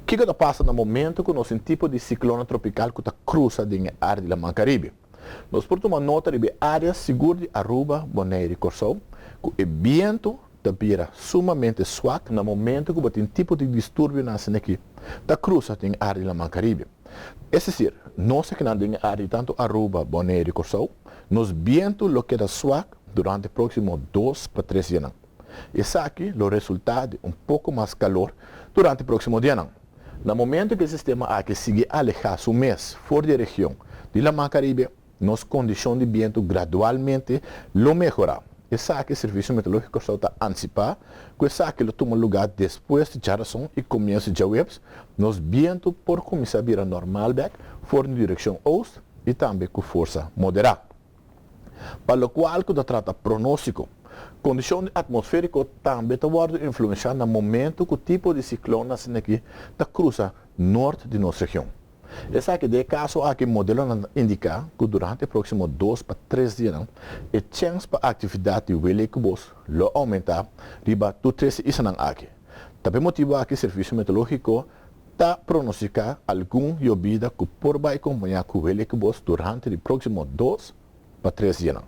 Kiko ta pasa na momento ku nos tin tipo di siklon tropikal ku ta krusa den e área di Laman Karibe? Nos por tuma nota riba e área sigur di Aruba, Bonaire i Kòrsou ku e bientu ta bira sumamente swak na momento ku bo tin tipo di disturbionan asina aki ta krusa den e área di Laman Karibe. Es desir, nos akinan den e área di tantu Aruba, Bonaire i Kòrsou, nos bientu lo keda swak durante e próksimo 2 pa 3 dianan. Esaki lo resultá di un poko mas kalor durante e próksimo dianan. Na momento ku e sistema aki sigui alehá su mes for di e region di Laman Karibe, nos kondishon di bientu gradualmente lo mehorá. Esaki Servisio Meteorológiko Kòrsou ta antisipá ku esaki lo tuma lugá despues di djarason i komienso di djaweps, nos bientu por kuminsá bira normal bèk for di direkshon oost i tambe ku forsa moderá. Pa lokual ku ta trata pronóstiko, kondishon di atmosfériko tambe ta wòrdu influenshá na momentu ku tipo di siklon asin'aki ta krusa nort di nos region. Esaki den e kaso aki modelonan ta indiká ku durante e próksimo 2 pa 3 dianan e chèns pa aktividat di welek ku bos lo oumentá riba tur tres islanan aki. Ta pa e motibu aki Servisio Meteorológiko ta pronostiká algun yobida ku por bai kompañá ku welek ku bos durante di próksimo 2 pa 3 dianan.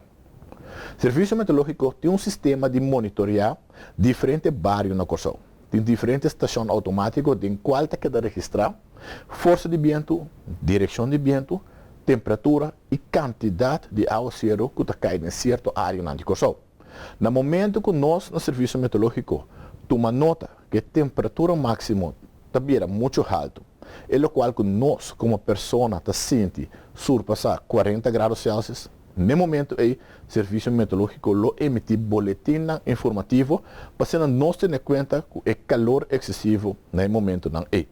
Servisio Meteorológiko tin un sistema di monitoreá diferente bario na Kòrsou. Tin diferente stashon outomátiko den kual ta keda registrá forsa di bientu, direkshon di bientu, temperatura i kantidat di áwaseru ku ta kai den sierto áreanan di Kòrsou. Na momento ku nos na Servisio Meteorológiko tuma nota ku e temperatura máksimo ta bira muchu haltu, e lokual ku nos komo persona ta sinti surpasá 40 grado Celsius, na e momento ei Servisio Meteorológiko lo emití boletinnan informativo pa asina nos tene kuenta ku e kalor eksesivo na e momentunan ei.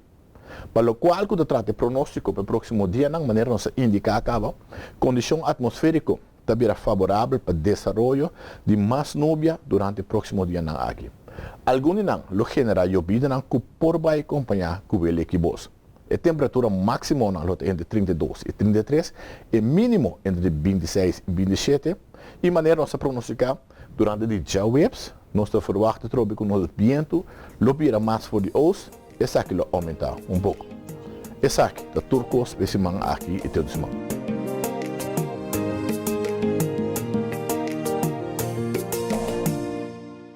Pa lokual ku ta trata e pronóstiko pa e próksimo dianan, manera nos a indiká kaba, kondishon atmosfériko ta bira faborabel pa desaroyo di mas nubia durante e próksimo dianan aki. Algun di nan lo generá yobidanan ku por bai kompañá ku welek i bos. E temperatura máksimonan lo ta entre 32 i 33, e mínimo entre 26 i 27, i manera nos a pronostiká durante di djaweps, nos ta ferwagt atrobe ku nos bientu lo bira mas for di oost, esaki lo oumentá un poko. Esaki ta tur kos pa e siman aki i te otro siman.